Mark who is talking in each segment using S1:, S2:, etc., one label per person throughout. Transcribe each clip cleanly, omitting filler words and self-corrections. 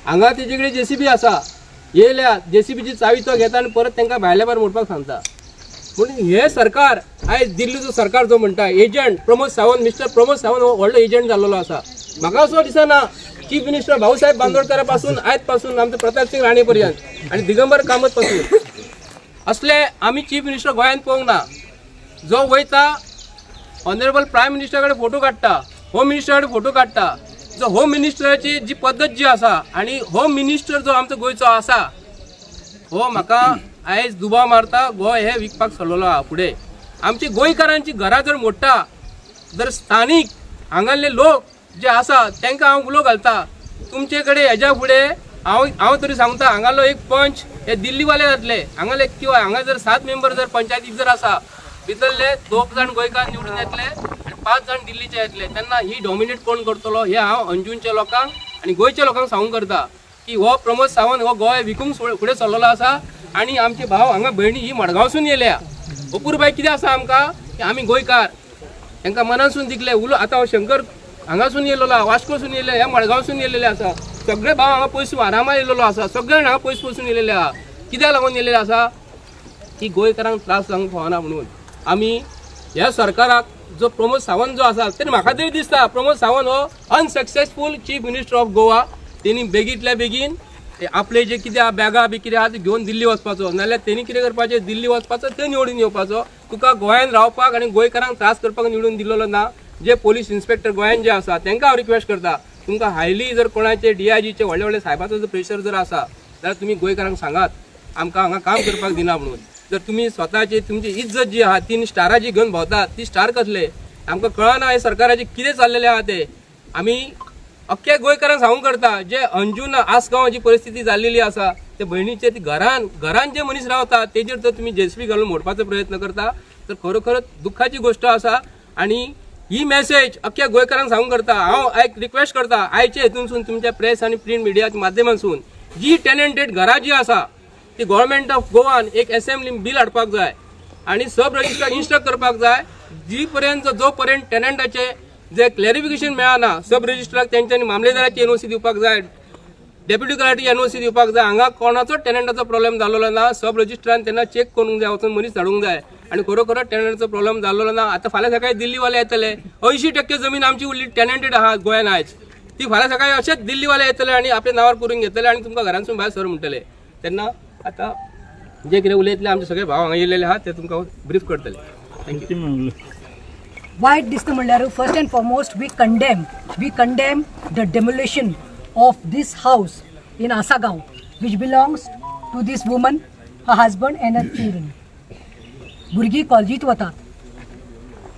S1: हांगा तेजे कडेन जेसीबी आसा, येयल्या जेसीबीची चावी तो घेता आनी परत तांकां भायल्या भायर मोडपाक सांगता. म्हणून हे सरकार आयज दिल्लीचो सरकार जो म्हणटा एजंट प्रमोद सावंत, मिस्टर प्रमोद सावंत हो व्हडलो एजंट जाल्लो आसा. म्हाका असो दिसना चीफ मिनिस्टर भाऊसाहेब बांदोडकरा पासून आयज पासून आमचो प्रताप सिंग राणे पर्यंत आनी दिगंबर कामत पासून असले आमी चीफ मिनिस्टर गोंयांत पळोवंक ना. जो वयता ऑनरेबल प्रायम मिनिस्टरा कडेन फोटो काडटा, होम मिनिस्टरा कडेन फोटो काडटा. जो होम मिनिस्टराची जी पद्दत जी आसा आनी होम मिनिस्टर जो आमचो गोंयचो आसा हो म्हाका आयज दुबाव मारता गोंय हे विकपाक सरलेलो आहा. फुडें आमची गोंयकारांची घरां जर मोडटा जर स्थानीक हांगासले लोक जे आसा तांकां हांव उलो घालता, तुमचे कडेन हेज्या फुडें हांव हांव तरी सांगता, हांगालो एक पंच हे दिल्लीवाले जातले. हांगाले किंवा हांगा जर 7 मेंबर जर पंचायतीक जर आसा, भितरले 2 जाण गोंयकार निवडून येतले आनी 5 जाण दिल्लीचे येतले. तेन्ना ही डॉमिनेट कोण करतलो हे हांव अंजूनच्या लोकांक आनी गोंयच्या लोकांक सांगूंक करता की हो प्रमोद सावंत हो गोंय विकूंक फुडें सरलेलो आसा. आनी आमचे भाव हांगा भयणी ही मडगांवसून येयल्या. अपुरबाय कितें आसा आमकां की आमी गोंयकार, तांकां मनासून दिकले उलो. आतां हो शंकर हांगासून येयलेलो आहा, वास्कोसून येयले, ह्या मडगांवसून येयलेले आसा. सगळे भाव हांगा पयस आरामा येयलेलो आसा, सगळे जाण हांगा पयस पयसून येयलेले आहा. कित्याक लागून येयलेले आसा की गोंयकारांक त्रास जावंक फावना म्हणून. आमी ह्या सरकाराक जो प्रमोद सावंत जो आसा तेणी म्हाका तरी दिसता प्रमोद सावंत हो unsuccessful chief minister of Goa. तेणी बेगींतल्या बेगीन आपले जे कितें आहा बॅगां बी कितें आहा ते घेवन दिल्ली वचपाचो, नाल्यार तेणी कितें करपाचें, दिल्ली वचपाचो, ते निवडून येवपाचो. तुका गोंयान रावपाक आनी गोंयकारांक त्रास करपाक निवडून दिलेलो ना. जे पोलीस इन्स्पेक्टर गोंयान जे आसा तांकां हांव रिक्वेस्ट करता, तुमकां हायली जर कोणाचे डीआयजीचे व्हडले व्हडले सायबाचो जर प्रेशर जर आसा जाल्यार तुमी गोंयकारांक सांगात आमकां हांगा काम करपाक दिना म्हणून. जर तुमी स्वताची तुमची इज्जत जी आहा 3 स्टारां जी घेवन भोंवतात ती स्टार कसले आमकां कळना हे सरकाराचें कितें चाललेलें आहा ते. आमी अख्ख्या गोंयकारांक सांगूंक करता जे अंजून आसगांव जी परिस्थिती जाल्लेली आसा ते भयणीचे ती घरान घरान जे मनीस रावता तेजेर जर तुमी जेसीबी घालून मोडपाचो प्रयत्न करता तर खरोखरच दुख्खाची गोश्ट आसा. आनी ही मॅसेज अख्ख्या गोंयकारांक सांगूंक करता, हांव एक रिक्वेस्ट करता आयचे हितूनसून तुमच्या प्रेस आनी प्रिंट मिडियाच्या माध्यमांसून जी टेनंटेड घरां जी आसा ती गव्हर्मेंट ऑफ गोवान एक एसेंब्ली बील हाडपाक जाय आनी सब रजिस्ट्रार इन्स्ट्रक्ट करपाक जाय जी पर्यंत जो पर्यंत टेनंटाचे जे क्लॅरिफिकेशन मेळना सब रजिस्ट्राक तेंच्यांनी मामलेदाराची एनओसी दिवपाक जाय, डेप्युटी कलेक्टर एनओसी दिवपाक जाय. हांगा कोणाचो टेनंटाचो प्रॉब्लेम जाल्लो ना, सब रजिस्ट्रान तेन्ना चॅक करूंक जाय, वचून मनीस धाडूंक जाय आनी खरोखर टेनंटाचो प्रॉब्लेम जाल्लो ना. आतां फाल्यां सकाळी दिल्लीवाले येतले, 80% जमीन आमची उरली टेनंटेड आहा गोंयान आयज, ती फाल्यां सकाळी अशेंच दिल्लीवाले येतले आनी आपल्या नांवार करून घेतले आनी तुमकां घरांतसून भायर सर म्हणटले. तेन्ना आतां जे कितें उलयतले आमचे सगळे भाव हांगा येयलेले आहा ते तुमकां ब्रीफ करतले. Thank you.
S2: वायट दिसता म्हणल्यार first and foremost we condemn the demolition of this house in Assagao which belongs to this woman, her husband and her children. भुरगीं कॉलेजीत वतात,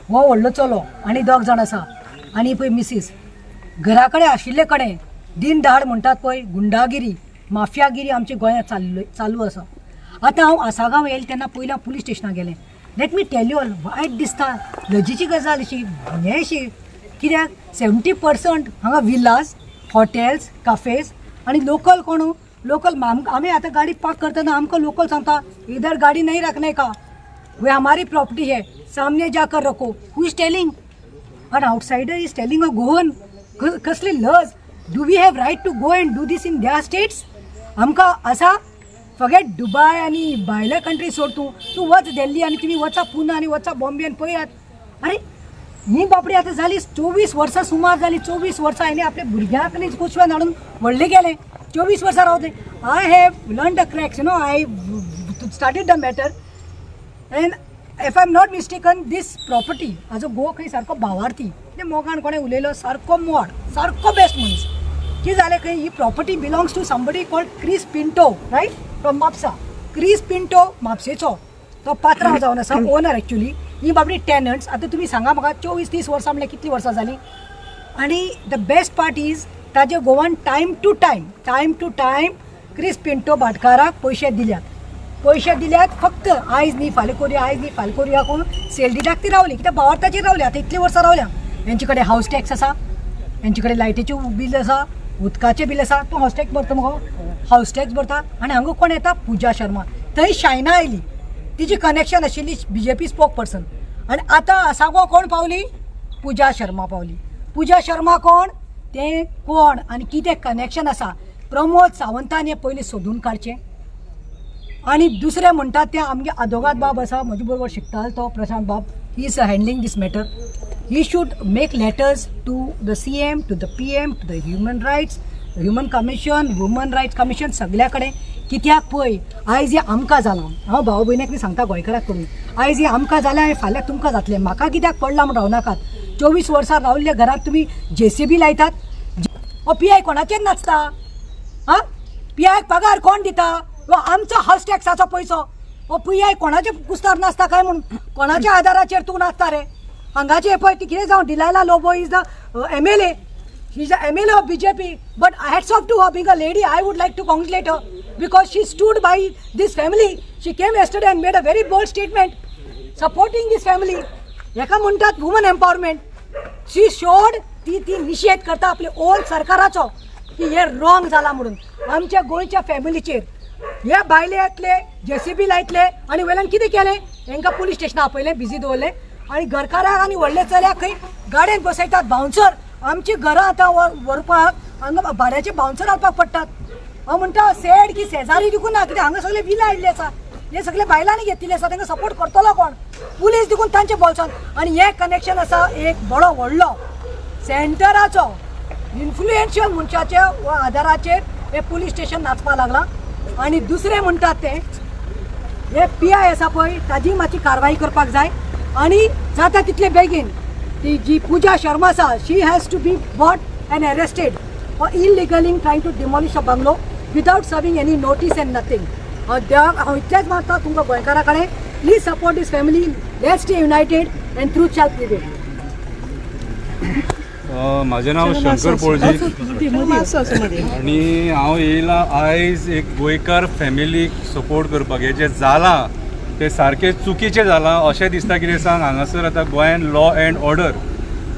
S2: हो व्हडलो चलो आनी दोग जाण आसा आनी पळय मिसीस घरा कडेन आशिल्ले कडेन दिन दहाड म्हणटात पळय गुंडागिरी माफियागिरी आमच्या गोंयांत चालू चालू आसा. आतां हांव आसागांव येयलें तेन्ना पयलीं हांव पुलीस स्टेशनाक गेलें. Let me tell you all, वायट दिसता, लजेची गजाल अशी हें अशी कित्याक 70% हांगा विलास, हॉटेल्स, काफेज आनी लोकल कोण लोकल आमी आतां गाडी पार्क करतना आमकां लोकल सांगता इधर गाडी नहीं रखने का, वे हमारी प्रॉपर्टी है, सामने जाकर रखो. Who is telling? An outsider is telling a Goan. कसली लज. Do we have right to go and do this in their states? आमकां आसा? फॉरगेट दुबाय आनी भायल्या कंट्री सोड, तूं तूं वच दिल्ली आनी तुमी वचा पुना आनी वचा बॉम्बे आनी पळयात. अरे ही बापडी आतां जाली 24 वर्सां सुमार जाली, 24 वर्सां हांवें आपल्या भुरग्यांक न्ही कुसव्यान हाडून व्हडले गेले, 24 वर्सां Raote. I have learn the cracks, I started the matter and if I am not mistaken this property हाजो घोव खंय सारको भावार्थी, ते मोगान कोणें उलयलो, सारको मोड, सारको बेस्ट मनीस. कितें जालें खंय ही property belongs to somebody called Chris Pinto, right, from Mapusa. Chris Pinto म्हापशेचो, तो पात्रांव जावन आसा ओनर एक्चुली. ही बाबडी टेनंट्स. आतां तुमी सांगा म्हाका, 24-30 वर्सां म्हणल्यार कितलीं वर्सां जालीं? आनी the best part is ताजे गोवान time to time, time to time Chris Pinto भाटकाराक पयशे दिल्यात, पयशे दिल्यात. फक्त आयज न्ही फाल्यां करुया, आयज न्ही फाल्यां करुया करून सेल डिडाक ती रावली. कित्याक भावार्थाचेर रावली. आतां इतलीं वर्सां रावल्या. हेंचे कडेन हावस टॅक्स आसा, हेंचे कडेन लायटीचें बील आसा, उदकाचें बील आसा. तूं हावस टॅक्स भरता मगो? हावस टॅक्स भरता. आनी हांगा कोण येता? पुजा शर्मा. थंय शायना आयली, तिजी कनेक्शन आशिल्ली बीजेपी स्पोक पर्सन. आनी आतां आसागो कोण पावली? पुजा शर्मा पावली. पुजा शर्मा कोण, तें कोण आनी कितें कनेक्शन आसा? प्रमोद सावंतान हें पयलीं सोदून काडचें. आनी दुसरें म्हणटा तें आमगे आदोगाद बाब आसा, म्हजे बरोबर शिकतालो तो प्रशांत बाब, he is handling this matter. He should make letters to the CM, to the PM, to the human rights, human commission, woman rights commission, सगळ्या कडेन. कित्याक पळय आयज हें आमकां जालां, हांव भाव भयणीक बी सांगता गोंयकाराक करून, आयज हें आमकां जालें आनी फाल्यां तुमकां जातलें. म्हाका कित्याक पडलां म्हूण रावनाकात. 24 वर्सां रावल्ल्या घरांत तुमी जेसीबी लायतात. हो पी I कोणाचेर नाचता? आं, पी आयक पगार कोण दिता? हो आमचो हावस टॅक्साचो पयसो. हो पी I कोणाच्या कुस्तार नाचता काय म्हूण? कोणाच्या आदाराचेर तूं नाचता रे? हांगाचे पळय ती कितें जावं, Delilah Lobo is the MLA, she is the MLA of BJP, but hats off to her. Being a lady, I would like to congratulate her because she stood by this family. She came yesterday and made a very bold statement supporting this family. हेका म्हणटात woman empowerment. शी showed ती ती निशेध करता आपले own सरकाराचो की हे रॉंग जाला म्हणून आमच्या गोंयच्या फॅमिलीचेर. हे बायले येतले, जेसीबी लायतले आनी वयल्यान कितें केलें, हेंकां पुलीस स्टेशनार आपयलें, बिजी दवरलें आनी घरकाराक आनी व्हडले चल्याक खंय गाडयेन बसयतात बाउन्सर. आमची घरां आतां व्हरपाक हांगा भाड्याचे बाउन्सर हाडपाक पडटात. हांव म्हणटा सॅड की शेजारी देखून ना, कित्याक हांगा सगळे विला आयिल्ले आसा, हे सगळे बायलांनी घेतिल्ले आसा, तांकां सपोर्ट करतलो कोण? पुलीस देखून तांच्या बोल्सान. आनी हें कनेक्शन आसा एक बरो व्हडलो सेंटराचो इन्फ्लुएन्शियल मनशाच्या आदाराचेर हे पुलीस स्टेशन नाचपाक लागलां. आनी दुसरें म्हणटात तें हे पी I आसा पळय, ताजी मातशी कारवाई करपाक जाय आनी जाता तितले बेगीन ती जी पुजा शर्मा आसा, she has to be brought and arrested for illegally trying to demolish a bungalow without serving any notice and nothing. हांव देवाक हांव इतलेंच मागता तुमकां गोंयकारा कडेन, please support this family, let's stay united and truth shall prevail.
S3: म्हाजें नांव शंकर पोळजी आनी हांव येयला आयज एक गोंयकार फॅमिलीक सपोर्ट करपाक. हें जें जालां तें सारकें चुकीचें जालां अशें दिसता. कितें सांग, हांगासर आतां गोंयान लॉ एंड ऑर्डर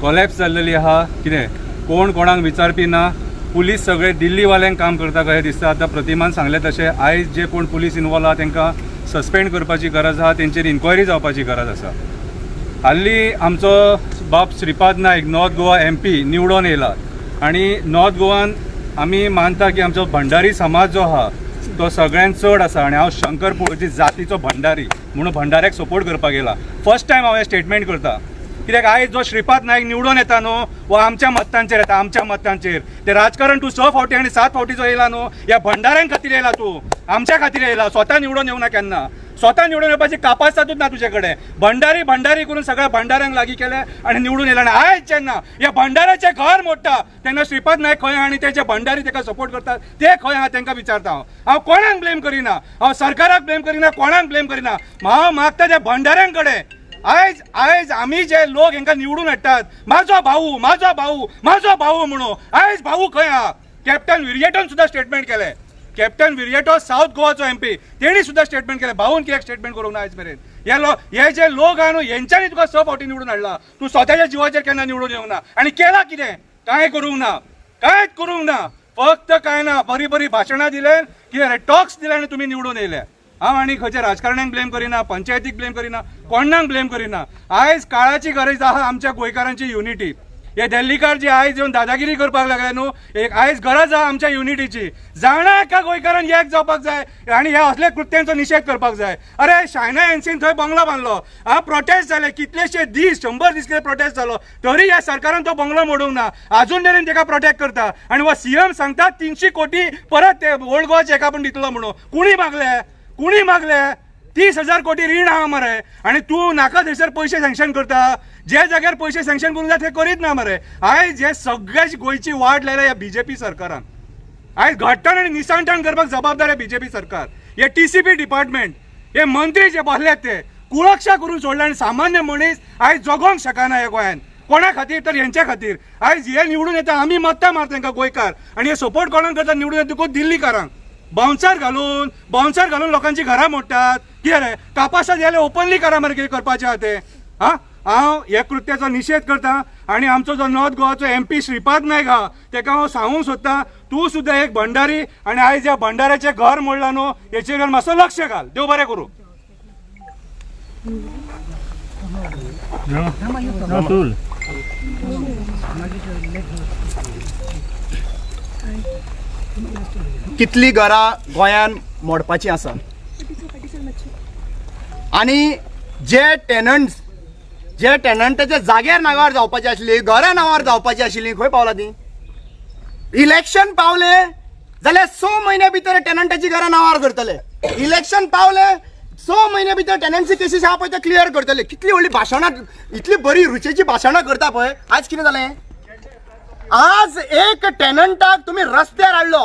S3: कॉलॅप्स जाल्लेली आहा. कितें कोण कोणाक विचारपी ना, पुलीस सगळे दिल्लीवाल्यांक काम करता कशें दिसता. आतां प्रतिमान सांगलें तशें आयज जे कोण पुलीस इनवॉल्व आहा तांकां सस्पेंड करपाची गरज आहा, तेंचेर इन्क्वायरी जावपाची गरज आसा. हाल्ली आमचो बाब श्रीपाद नायक नॉर्थ गोवा एमपी निवडून येयला आनी नॉर्थ गोवान आमी मानता की आमचो भंडारी समाज जो आहा तो सगळ्यान चड आसा आनी हांव शंकर पोळजी जातीचो भंडारी म्हणून भंडाऱ्याक सपोर्ट करपाक येयला. फर्स्ट टायम हांव हें स्टेटमेंट करता, कित्याक आयज जो श्रीपाद नायक निवडून येता न्हू, हो आमच्या मत्तांचेर येता, आमच्या मत्तांचेर. ते राजकारण तूं 6 फावटी आनी 7 फावटी जो येयला न्हू, ह्या भंडाऱ्यां खातीर येयला, तूं आमच्या खातीर येयला. स्वता निवडून येवना केन्ना, स्वता निवडून येवपाची कापासादूच ना तुजे कडेन. भंडारी भंडारी करून सगळ्या भंडाऱ्यांक लागीं केले आनी निवडून येयला. आनी आयज जेन्ना ह्या भंडाऱ्याचें घर मोडटा तेन्ना श्रीपाद नायक खंय आनी तेजे भंडारी तेका सपोर्ट करतात ते खंय आहा तेंकां विचारता हांव. हांव कोणाक ब्लेम करिना, हांव सरकाराक ब्लेम करिना, कोणाक ब्लेम करिना, हांव मागता त्या भंडाऱ्यां कडेन. आयज आयज आमी जे लोक हेंकां निवडून हाडटात, म्हाजो भाऊ, म्हाजो भाऊ, म्हाजो भाऊ म्हणून, आयज भाऊ खंय आहा? कॅप्टन विरियटोन सुद्दां स्टेटमेंट केलें. कॅप्टन विरियटो सावथ गोवाचो एमपी, तेणी सुद्दां स्टेटमेंट केलें. भाऊन कित्याक स्टेटमेंट करूंक ना आयज मेरेन? हे लो हे जे लोक आहा न्हू, हेंच्यांनी तुका 6 फावटी निवडून हाडला. तूं स्वताच्या जिवाचेर केन्ना निवडून येवंक ना. आनी केला कितें? कांय करूंक ना, कांयच करूंक ना, फक्त कांय ना, बरी बरी भाशणां दिले, कितें रे टॉक्स दिले आनी तुमी निवडून येयले. हांव आनी खंयच्या राजकारण्यांक ब्लेम करिना, पंचायतीक ब्लेम करिना, कोणाक ब्लेम करिना. आयज काळाची गरज आहा आमच्या गोंयकारांची युनिटी. हे दिल्लीकार जे आयज येवन दादागिरी करपाक लागले न्हू, एक आयज गरज आहा आमच्या युनिटीची. जाणा एका गोंयकारान एक जावपाक जाय आनी ह्या असल्या कृत्यांचो निशेध करपाक जाय. अरे शायना एनसीन थंय बंगलो बांदलो, आ प्रोटेस्ट जाले कितलेशे दीस, 100 दीस कितें प्रोटेस्ट जालो, तरी ह्या सरकारान तो बंगलो मोडूंक ना, आजून मेरेन तेका प्रोटेक्ट करता. आनी हो सीएम सांगता 300 कोटी परत ते ओल्ड गोवा चेका पण दितलो म्हणून. कोणी मागले? कोणी मागले? 30,000 कोटी रीण आहा मरे आनी तूं नाका थंयसर पयशे सँक्शन करता. जे जाग्यार पयशे सँक्शन करूंक जाय ते करीत ना मरे. आयज हे सगळे गोंयची वाट लायल्या ह्या बीजेपी सरकारान. आयज घट्टण आनी निसणटण करपाक जबाबदार आहे बीजेपी सरकार. हे टीसीपी डिपार्टमेंट, हे मंत्री जे बसल्यात ते कुळक्षा करून सोडले आनी सामान्य मनीस आयज जगोंक शकना ह्या गोंयांत. कोणा खातीर? तर हेंच्या खातीर. आयज हे निवडून येता, आमी मत्तां मारता तेंकां गोंयकार, आनी हे सपोर्ट कोणाक करता निवडून येतकूच? दिल्लीकारांक. बाउन्सर घालून, बाउन्सर घालून लोकांची घरां मोडटात. कितें रे कापासात जाल्यार ओपनली करा मरे, कितें करपाचें आहा तें. आं, हांव ह्या कृत्याचो निशेध करता आनी आमचो जो नॉर्थ गोवाचो एमपी श्रीपाद नायक आहा तेका हांव सांगूंक सोदता, तूं सुद्दां एक भंडारी आनी आयज ह्या भंडाऱ्याचें घर मोडलां न्हू, हेचेर मातसो लक्ष घाल. देव बरें करूं.
S4: कितली घरां गोंयान मोडपाची आसा आनी जे टेनंट्स जे टेनंटाच्या जाग्यार नांवार जावपाची आशिल्ली, घरां नांवार जावपाची आशिल्ली, खंय पावला ती? इलेक्शन पावले जाल्यार 6 म्हयन्या भितर टेनंटाची घरां नांवार करतले. इलेक्शन पावले 6 म्हयन्या भितर टेनन्सी केसीस आहा पळय ते क्लियर करतले. कितली व्हडली भाशणां, इतली बरी रुचेची भाशणां करता पळय. आज कितें जालें? आज एक टेनंटाक तुमी रस्त्यार हाडलो.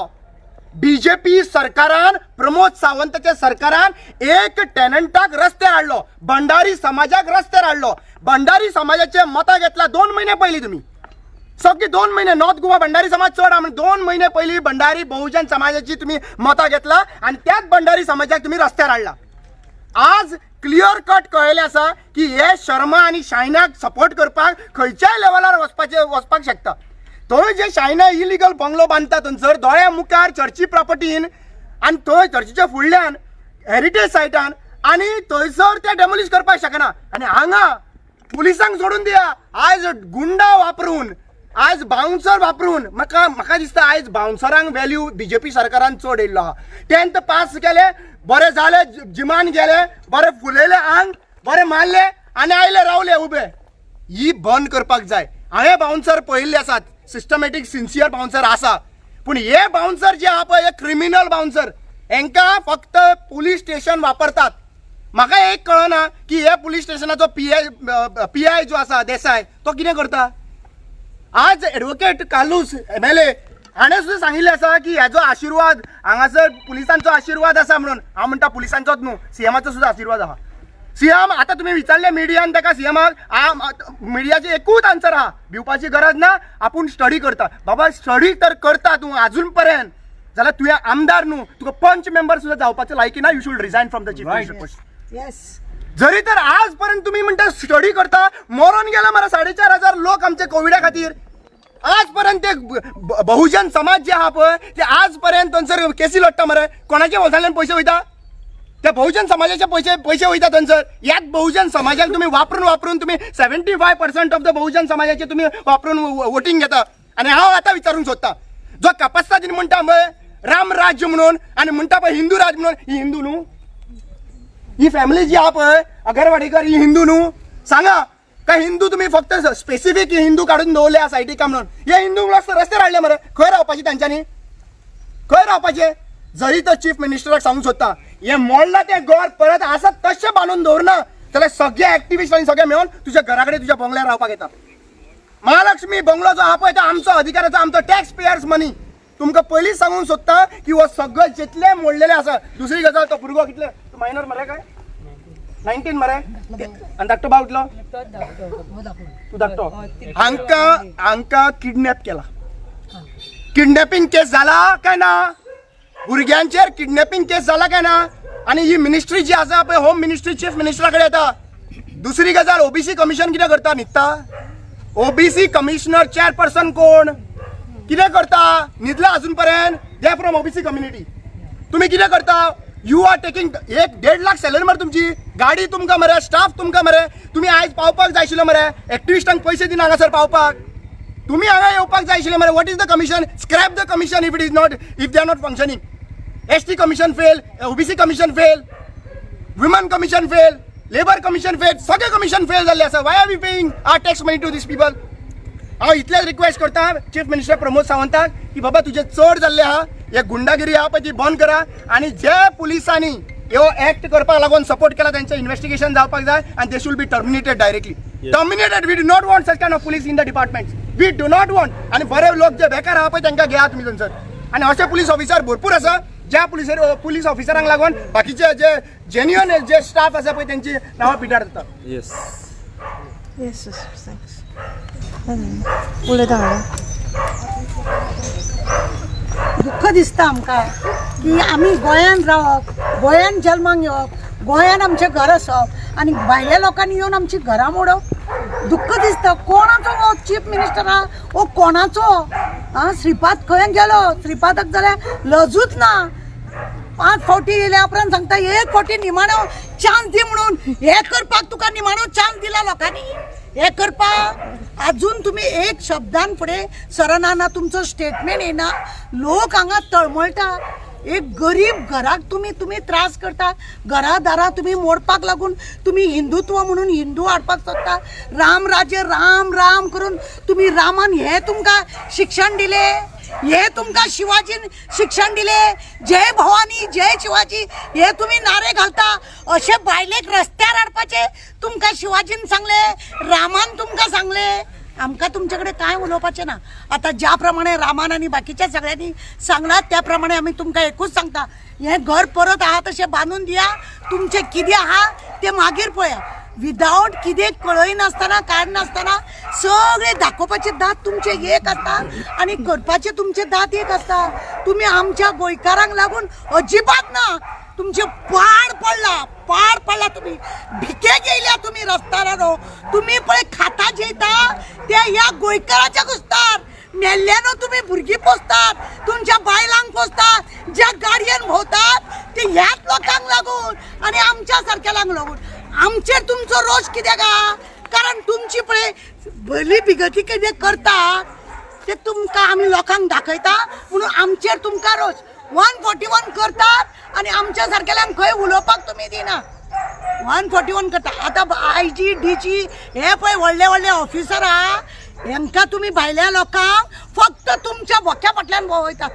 S4: बीजेपी सरकारान, प्रमोद सावंताच्या सरकारान एक टेनंटाक रस्त्यार हाडलो, भंडारी समाजाक रस्त्यार हाडलो. भंडारी समाजाचे मतां घेतला 2 म्हयने पयलीं तुमी सगळी 2 म्हयने नॉर्थ गोवा भंडारी समाज चड आहा म्हणून 2 म्हयने पयलीं भंडारी बहुजन समाजाची तुमी मतां घेतला आनी त्याच भंडारी समाजाक तुमी रस्त्यार हाडला. आज क्लियर कट कळयलें आसा की हे शर्मा आनी शायनाक सपोर्ट करपाक खंयच्याय लेवलार वचपाक शकता. थंय जे शायना इलिगल बंगलो बांदता थंयसर दोळ्या मुखार चर्ची प्रॉपर्टीन आनी थंय चर्चीच्या फुडल्यान हेरिटेज सायटान आनी थंयसर ते डेमोलिश करपाक शकना. आनी हांगा पुलिसांक सोडून दिया, आयज गुंडा वापरून, आयज बाउन्सर वापरून, म्हाका म्हाका दिसता आयज बाउन्सरांक व्हॅल्यू बीजेपी सरकारान चड येयल्लो आहा. 10th पास केले, बरें जाले, जिमान गेले, बरें फुलयले आंग, बरें मारले आनी आयले रावले उबे. ही बंद करपाक जाय. हांवें बाउन्सर पळयल्ले आसात, सिस्टमॅटीक सिन्सियर बाउन्सर आसा, पूण हे बाउन्सर जे आहा पळय हे क्रिमिनल बाउन्सर, हेंकां फक्त पुलीस स्टेशन वापरतात. म्हाका एक कळना की हे पुलीस स्टेशनाचो पी I जो आसा देसाय तो कितें करता. आज एडवोकेट कार्लूस MLA हाणें सुद्दां सांगिल्लें आसा की हेजो आशिर्वाद हांगासर पुलिसांचो आशिर्वाद आसा म्हणून. हांव म्हणटा पुलिसांचोच न्हू, सीएमाचो सुद्दां आशिर्वाद आहा. सीएम आतां तुमी विचारलें मिडियान ताका, सीएमाक मिडियाचे एकूच आन्सर आहा, भिवपाची गरज ना, आपूण स्टडी करता. बाबा स्टडी तर करता तूं आजून पर्यंत जाल्यार तुवें आमदार न्हू, तुका पंच मेंबर सुद्दां जावपाचो लायकी ना. You should resign from the chief minister post.
S2: Yes.
S4: जरी तर आज पर्यंत तुम्ही म्हणटा स्टडी करता, मरोन गेला मरे 4,500 लोक आमचे कोविडा खातीर. आज पर्यंत ते बहुजन समाज जे आहा पळय ते आज पर्यंत थंयसर केसी लडटा मरे. कोणाच्या वोल्सांतल्यान पयशे वयता? त्या बहुजन समाजाचे पयशे पयशे वयता थंयसर. ह्याच बहुजन समाजाक तुमी वापरून वापरून तुमी 75% ऑफ the बहुजन समाजाचे तुमी वापरून वोटींग घेता. आनी हांव आतां विचारूंक सोदता, जो कपस्तादीन म्हणटा पळय राम राज्य म्हणून आनी म्हणटा पळय हिंदू राज म्हणून, ही हिंदू न्हू? ही फॅमिली जी आहा पळय अगरवाडीकर, ही हिंदू न्हू? सांगा काय हिंदू तुमी फक्त स्पेसिफीक हिंदू काडून दवरले सायडीक काय म्हणून? हे हिंदू रस्त्यार हाडले मरे, खंय रावपाचे तांच्यांनी, खंय रावपाचे? जरी तर चीफ मिनिस्टराक सांगूंक सोदता, हे मोडला तें घर परत आसा तशें बांदून दवरना जाल्यार सगळे एक्टिविस्ट आनी सगळे मेळून तुज्या घरा कडेन तुज्या बंगल्यार रावपाक येता. महालक्ष्मी बंगलो जो आहा पळय तो आमचो अधिकाराचो, आमचो टॅक्स पेयर्स मनी. तुमकां पयलींच सांगूंक सोदता की हो सगळें जितलें मोडलेलें आसा. दुसरी गजाल, तो भुरगो कितले मायनर मरे काय 19 मरे आनी धाकटो भाव कितलो? तूं धाकटो. हांकां हांकां किडनॅप केला. किडनॅपिंग केस जाला काय ना? भुरग्यांचेर किडनॅपिंग केस जाला काय ना? आनी ही मिनिस्ट्री जी आसा पळय होम मिनिस्ट्री चीफ मिनिस्टरा कडेन येता. दुसरी गजाल, ओबीसी कमिशन कितें करता? न्हिदता. ओबीसी कमिशनर चेअरपर्सन कोण? कितें करता? न्हिदला अजून पर्यंत. They from OBC community. तुम्ही कितें करता? You are taking 1-1.5 lakh salary मरे तुमची, गाडी तुमकां मरे, स्टाफ तुमकां मरे. तुमी आयज पावपाक जाय आशिल्लो मरे, एक्टिविस्टांक पयशे दिना हांगासर पावपाक. तुमी हांगा येवपाक जाय आशिल्ले मरे. What is the commission? Scrap the commission if it is not, if they are not functioning. ST commission fail, OBC commission fail, women commission fail, labour commission fail, सगळे कमिशन फेल जाल्ले आसा. Why are we paying our tax money to these people? हांव इतलेंच request करता chief minister Pramod सावंताक की बाबा तुजे चड जाल्ले आहा, हे गुंडागिरी आहा पळय ती बंद करा आनी जे पुलिसांनी ह्यो एक्ट करपाक लागून सपोर्ट केला तेंचें इन्वेस्टिगेशन जावपाक जाय आनी they should be terminated directly, terminated. We do not want such kind of police in the department, we do not want. आनी बरे लोक जे बेकार आहा पळय तांकां घेयात तुमी थंयसर. आनी अशे पुलीस ऑफिसर भरपूर आसा ज्या पुलीस ऑफिसरांक लागून बाकीचे जे जेन्युअन जे स्टाफ आसा पळय तेंची नांवां पिड्ड्यार जाता.
S1: Yes.
S5: Yes, thanks. उलयता मॅडम.
S2: दुःख दिसता आमकां की आमी गोंयान रावप, गोंयान जल्माक येवप, गोंयान आमचें घर आसप आनी भायल्या लोकांनी येवन आमची घरां मोडप. दुःख दिसता. कोणाचो हो चीफ मिनिस्टर आहा? हो कोणाचो आं? श्रीपाद खंय गेलो? श्रीपादाक जाल्यार लजूच ना. 5 फावटी येयल्या उपरांत सांगता एक फावटी निमाणो चान्स दी म्हणून. हें करपाक तुका निमाणो चान्स दिला लोकांनी? हें करपाक
S6: अजून तुमी एक शब्दान फुडें सरना, ना तुमचो स्टेटमेंट येना. लोक हांगा तळमळटा. एक गरीब घराक तुमी तुमी त्रास करता, घरा दारां तुमी मोडपाक लागून तुमी हिंदुत्व म्हणून हिंदू हाडपाक सोदता. राम राज्य राम राम करून तुमी रामान हें तुमकां शिक्षण दिलें, हे तुमकां शिवाजीन शिक्षण दिलें. जय भवानी जय शिवाजी हे तुमी नारे घालता. अशे बायलेक रस्त्यार हाडपाचें तुमकां शिवाजीन सांगलें, रामान तुमकां सांगलें. आमकां तुमचे कडेन कांय उलोवपाचें ना. आतां ज्या प्रमाणे रामान आनी बाकीच्या सगळ्यांनी सांगलां त्या प्रमाणे आमी तुमकां एकूच सांगता, हें घर परत आहा तशें बांदून दिया. तुमचें कितें आहा तें मागीर पळया. विदावट कितें कळयनासतना काडनासतना सगळे दाखोवपाचे दांत तुमचे एक आसता आनी करपाचे तुमचे दांत एक आसता. तुमी आमच्या गोंयकारांक लागून अजिबात ना, तुमचे पाड पडला, पाड पडला. तुमी भिकेक येयल्या तुमी रस्त्यार. तुमी पळय खाता जेयता ते ह्या गोंयकाराच्या कुस्तार. मेल्ल्यानो तुमी भुरगीं पोसतात, तुमच्या बायलांक पोसतात, ज्या गाडयेन भोंवतात ते ह्याच लोकांक लागून आनी आमच्या सारक्यांक लागून. आमचेर तुमचो रोष कित्याक आहा? कारण तुमची पळय भली बिगती कितें करता ते तुमकां आमी लोकांक दाखयता म्हणून आमचेर तुमकां रोष. 141 करतात आनी आमच्या सारकेल्यांक खंय उलोवपाक तुमी दिना. 141 करता. आतां आयजी डीजी हे पळय व्हडले व्हडले ऑफिसर आहा, हेंकां तुमी भायल्या लोकांक फक्त तुमच्या बोक्या फाटल्यान भोंवयतात,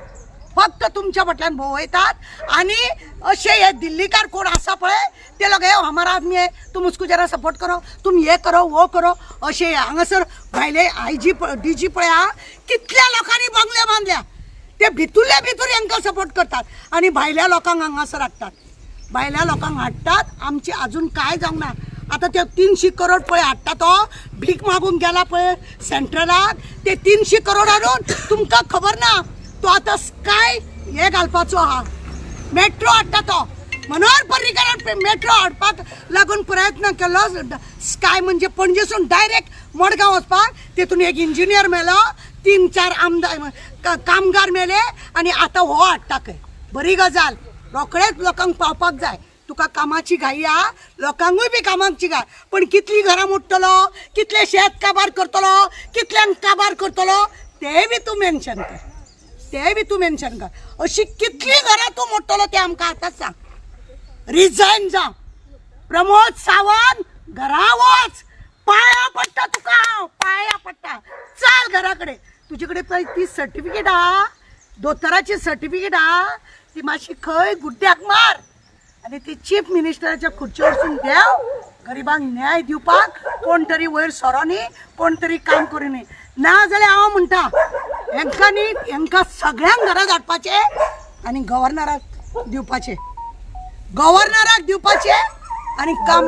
S6: फक्त तुमच्या फाटल्यान भोंवयतात. आनी अशे हे दिल्लीकार कोण आसा पळय ते लोक, हे हमारा आदमी है, तुम उसको जरा सपोर्ट करो, तुम हे करो वो करो. अशे हांगासर भायले आयजी डीजी पळय आहा कितल्या लोकांनी बंगले बांदल्या, ते भितुरल्या भितर हेंकां सपोर्ट करतात आनी भायल्या लोकांक हांगासर हाडटात, भायल्या लोकांक हाडटात. आमची अजून कांय जावंक ना. आतां ते 300 करोड पळय हाडटा तो भीक मागूंक गेला पळय सेंट्रलाक, ते 300 करोड हाडून तुमकां खबर ना तो आतां स्काय हे घालपाचो आहा, मेट्रो हाडटा तो. मनोहर पर्रीकारान मेट्रो हाडपाक लागून प्रयत्न केलो. स्काय म्हणजे पणजेसून डायरेक्ट मडगांव वचपाक, तेतून एक इंजिनियर मेलो, 3-4 आमदार कामगार मेले आनी आतां हो हाडटा खंय. बरी गजाल, रोखडेच लोकांक पावपाक जाय. तुका कामाची घाई आहा, लोकांकूय बी कामाची घाय, पण कितली घरां मोडटलो, कितले शेत काबार करतलो, कितल्यांक काबार करतलो तें बी तूं मेन्शन कर, तें बी तूं मेन्शन कर. अशी कितली घरां तूं मोडटलो तें आमकां आतांच सांग. रिजायन जा प्रमोद सावंत, घरा वच, पाया पडटा तुका हांव, पाया पडटा, चल घरा कडेन. तुजे कडेन पळय ती सर्टिफिकेट आहा, दोतोराची सर्टिफिकेट आहा, ती मातशी खंय गुड्ड्याक मार आनी ती चीफ मिनिस्टराच्या खुर्चे वचून देव. गरिबांक न्याय दिवपाक कोण तरी वयर सरोनी, कोण तरी काम करूनी. ना जाल्यार हांव म्हणटा हेंकां न्ही, हेंकां सगळ्यांक घरा धाडपाचें आनी गव्हर्नराक दिवपाचें, गव्हर्नराक दिवपाचें आनी काम.